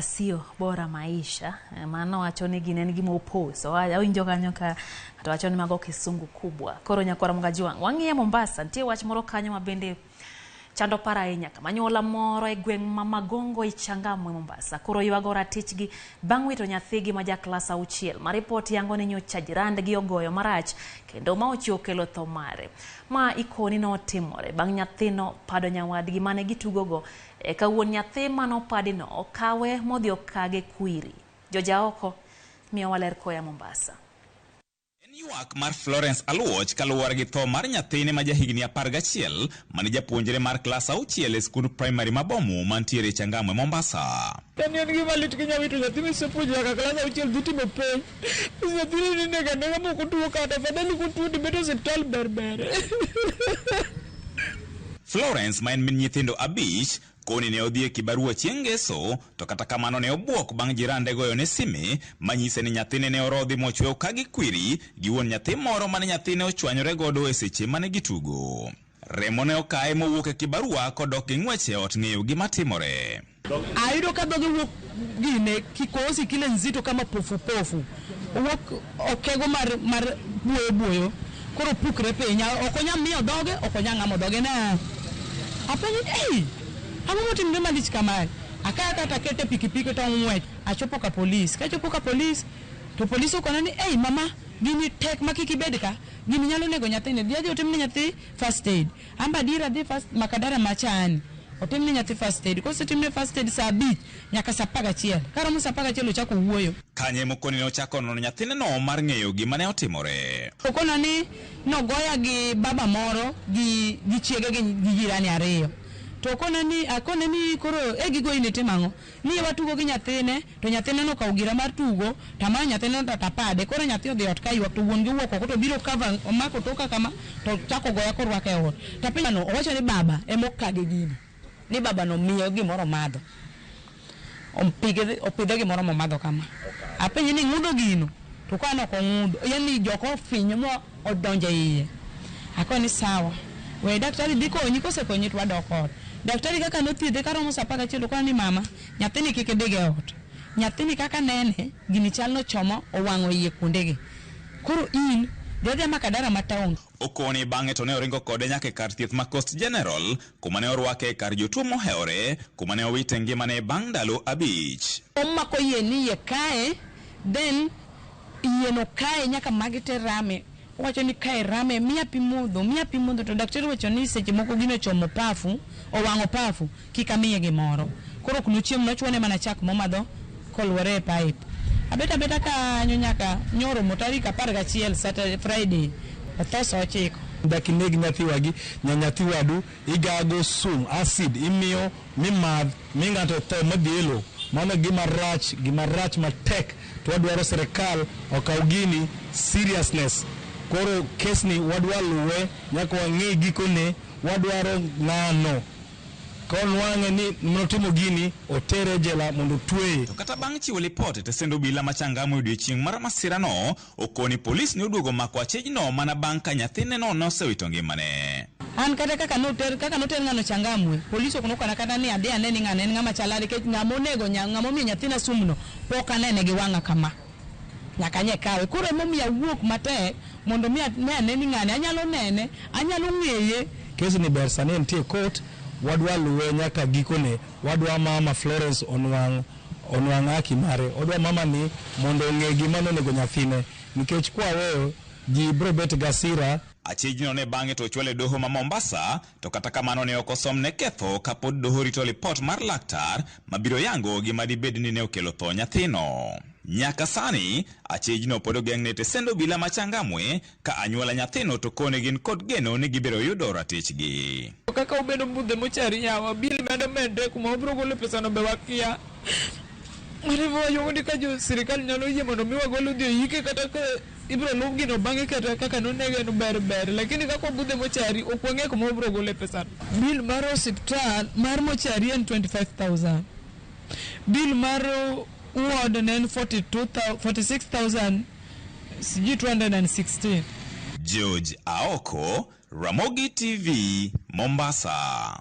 Sio bora maisha mano wacho ni gini en gima oposo. Awinjo kanyo ka to wacho ni mago kisungu kubwa. Koro nyakwara Mugajwang', wang'iye Mombasa, nitie wach moro kanyo ma bende chando paro ahinya kama anyuola moro e gweng' ma Magongo e Changamwe Mombasa koro ywago ratichgi bang' wito nyathigi ma ja klas auchiel ma ripot yango ni nyocha jirandgi ogoyo marach kendo ma ochiwo kelo tho mare. Ma ikoni notimore bang' nyathino pado nyawadgi mane gitugogo eka wuon nyathi manopadino okawe modhi okage kwiri. Jojaoko miyowa ler koya Mombasa. En ywak mar Florence Aluoch kaluwore gi tho mar nyathine ma jahigni 11 mane japuonjre mar klas auchiel e skund primary ma Bomu mantiere Changamwe Mombasa. Kani en gima lit kinya wito nyathi misepuonjo nyaka klas auchiel dhi timo penj. Nyathini ni nego anega mok otuo kata afadhali kotuo to bet osiptal ber ber. Florence ma en min nyithindo 5 koni ne odhi e kibarua chieng' ngeso to kata kamano ne obwok bang' jirande goyone sime manyise ni nyathine ne orodhi mochwew ka gi kwiri gi wuon nyathi moro mane nyathine ochwanyore godo e seche mane gitugo. Remo ne okaye mowuok e kibarua kodok gi ng'wech e ot ng'eyo gima timore. Ayudo ka dhoge wuok gine kikohozi kile nzito kama pofu pofu. Owuok okego mar mar buoyo buoyo. Koro pukre piny. Ok onya miyo dhoge, ok onya ng'amo dhoge na. Apenjo ni, "Ei, ang'o motimore malich kamae?" Akawe kata akete e pikipiki to ong'wech. Achopo ka polis. Kachopo ka polis, to polis okona ni, "Ei mama, gini tek ma kik ibed ka. Gini nyalo nego nyathini. Dhi adhi otimne nyathi first aid." Amba adier adhi first Makadara machani. Otimne nyathi first aid. Kosetimne first aid saa 5 nyaka saa 11. Karomo saa 11 ochako wuoyo. Kanye mokoni ne ochako nono nyathineno mar ng'eyo gima ne otimore. Okona ni nogoya gi baba moro gi gi chiege gi gi jirani 2. To okona ni akone ni koro e gigoyi ni itimo ang'o? Ni watugo gi nyathine to nyathine nokawo gira mar tugo to amayo nyathine no to apade. Koro nyathi odhi ot kaywak to wuon gi owuok oko to obiro cover omako toka kama to ochako goya korwaka e ot. To apenjo no owacho ni baba ema okage gini. Ni baba no miye gimoro omadho. Opige opidhe gimoro momadho kama. Apenje ni ing'udho gino? To ka ne ok ong'udho. Yani jok ofinyo mo odonjo e iye. Akone ni sawa. We daktari dhi konyi kosekonyi to wadok ot. Daktari kaka nothiedhe karomo saa 11 okona ni mama nyathini kik idhigo e ot. Nyathini kaka nene gini chal nochomo owang'o iye kuondegi. Koro in dhi adhiya Makadara ma town. Okoni bang'e to ne oringo kode nyaka e kar thieth ma Coast General kuma ne orwake e kar jotuo mohewore kuma ne owite ngimane bang' ndalo 5. Omako yie ni iye kae then iye no kae nyaka magi te rame. Owacho ni kae rame miya pi modho, miya pi modho to daktari owacho ni seche moko gino ochomo pafu, owang'o pafu, kik amiye gimoro. Koro ok nochiem nochuone mana chak momadho koluore e pipe. Abet abeta kanyo nyaka nyoromo tarik 11 Saturday, Friday, otho saa 9. Dak ineg nyathi wagi, nyathi wadu, igago sum, acid, imiyo mimadh, mi ng'ato tho madhi e lowo. Mano gima rach, gima rach matek. To wadwaro sirikal okaw gini seriousness. Koro kesni wadwa luwe nyaka wang'e gikone, wadwaro ng'ano konwang'e ni notimo gini otere jela mondo tweye. To kata bang' chiwo lipot e tesend obila ma Changamwe odiochieng' mar masirano, okoni polis ne oduogo mako achijno mana bang' ka nyathineno nosewito ngimane. An kata kaka noter kaka noter ng'ano Changamwe, polis ok nokona kata ni adhi ane ni ng'ano en ng'ama chalade nikech ng'ama onego ng'ama omiyo nyathina sumno pok anene gi wang'a kama. Nyaka nye kawe. Koro emomiyo awuok matek mondo mi ne ane ni ng'ani anyalo nene, anyalo ng'eye. Kesi ni ber sani entie court, wadwa luwe nyaka gikone. Wadwa mama Florence onwang' onwang' haki mare. Odwa mama ni mondo ong'e gima nonego nyathine. Nikech kwaweyo ji bro bet gasira. Achijno ne bang'e to ochwal e doho ma Mombasa, to kata kamano ne ok osomne ketho kapod doho rito lipot mar laktar mabiro yango gima dibed ni ne okelo tho nyathino. Nyaka sani, achijno pod ogeng'ne e tesend obila ma Changamwe ka anyuola nyathino to kone gin kod geno ni gibiro yudo ratichgi. Kaka ubedo budhe mochari yawa, bill medo medre kuma wabiro golo pesa no be wakia. Mano ema wayuago ni ka jo sirikal nyalo yie mondo mi wagol odhi oyike kata ka ibiro luw gino bang'e kata kaka nonege no ber ber, lakini kaka wabudhe mochari ok wang'e kuma wabiro gole pesa no. Bill mar osiptal mar mochari en 25,000. Bill mar ward ne en 46,000 sijui 216. George Aoko, Ramogi TV, Mombasa.